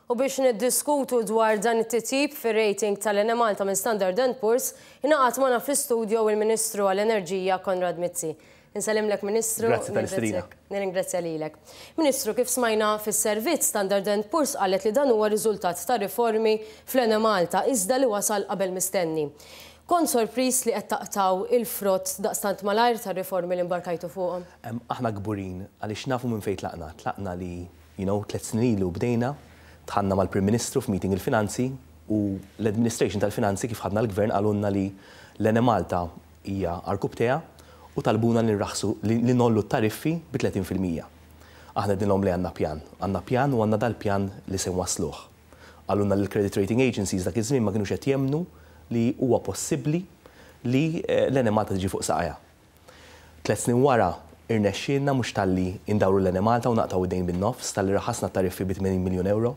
U biex niddiskutu dwar dan it-titjib fir-rating tal-Enemalta minn Standard and Poor's, ingħaqad magħna fl-istudio il-Ministru għall-Enerġija Konrad Mizzi. Insellimlek Ministru. Grazzi tal-istedina. Nirringrazzja lilek. Ministru, kif smajna fis-servizz, Standard and Poor's qalet li dan huwa riżultat ta' riformi fl-Enemalta iżda li wasal qabel mistenni. Kont sorpriż li qed taqtgħu il-frott daqstant malajr tar-riformi li mbarkajtu fuqhom? Aħna kburin għaliex nafu minn fejn tlaqna. Tlaqna li You know, 3 snin ilu bdejna, dħalna mal-Prim Ministru f'meeting il-finanzi u l-administration tal-finanzi kif ħadna l-gvern qalulna li l-Enemalta hija għarkupptejha u talbuna li nraħsu li ngħollu t-tariffi bi 30%. Aħna għednilhom li għandna pjan. Għandna pjan u għandna dal-pjan li se nwassluh. Qalulna li l-credit rating agencies dak iż-żmien ma kinux qed jemmnu li huwa possibbli li l-Enemalta tiġi fuq saqajha. 3 snin wara, irnexxielna mhux talli indawru l-Enemalta u naqtgħu id-dejn bin-nofs, talli raħasna t-tariffi bi 80 miljun ewro,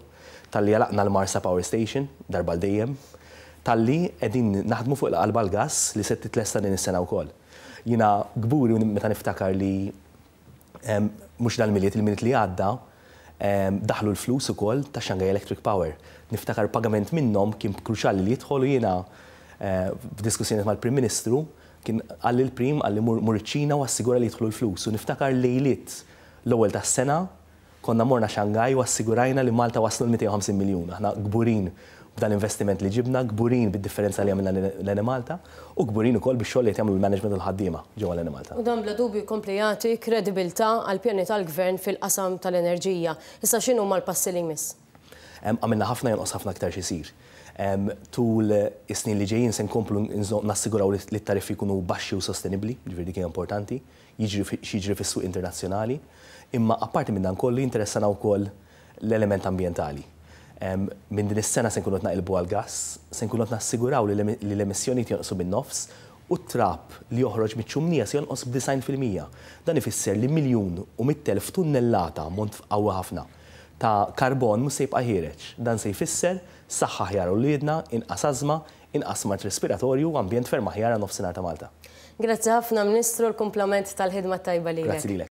talli għalaqna l-Marsa Power Station darba għal dejjem, talli qegħdin naħdmu fuq il-qalba l-gass li se titlesta din is-sena wkoll. Jiena kburi meta niftakar li mhux dal-Milied, il-Milied li għadda, daħlu l-flus ukoll ta' Shanghai Electric Power. Niftakar pagament minnhom kien kruċjali li jidħol u jiena f'diskussjoni mal-Prim Ministru kien qalli l-Prim qalli mur mur iċ-Ċina u assigura li jidħlu l-flus. U niftakar lejliet l-ewwel tas-sena konna morna Shanghai u assigurajna li Malta waslu l-250 miljun. Aħna kburin b'dan l-investiment li ġibna, kburin bid-differenza li għamilna l-Enemalta u kburin ukoll bix-xogħol li qed jagħmlu l-management u l-ħaddiema ġewwa l-Enemalta. U dan bla dubju jkompli jagħti kredibilità għall-pjani tal-Gvern fil-qasam tal-enerġija. Issa x'inhuma l-passi li jmiss? Għamilna ħafna, jonqos ħafna aktar x'isir. Tul is-snin li ġejjin se nkomplu nassiguraw li t-tariffi jkunu baxxi u sostenibbli, ġifieri dik hija importanti, jiġri x'jiġri fis-suq internazzjonali. Imma apparti minn dan kollu jinteressana wkoll l-element ambjentali. Minn din is-sena se nkunu qed naqilbu għall-gass, se nkunu qed nassiguraw li l-emissjonijiet jonqsu bin-nofs u t-trab li joħroġ miċ-ċumnija se jonqos b'90%. Dan ifisser li 1,100,000 tunnellata, ammont qawwi ħafna, ta' karbon mhux se jibqa' ħiereġ. Dan se jfisser saħħa aħjar għal uliedna, inqas ażma, inqas mard respiratorju u ambjent ferm aħjar għan-nofsinhar ta' Malta. Grazzi ħafna Ministru, l-kumplament tal-ħidma t-tajba lilek. Grazzi lilek.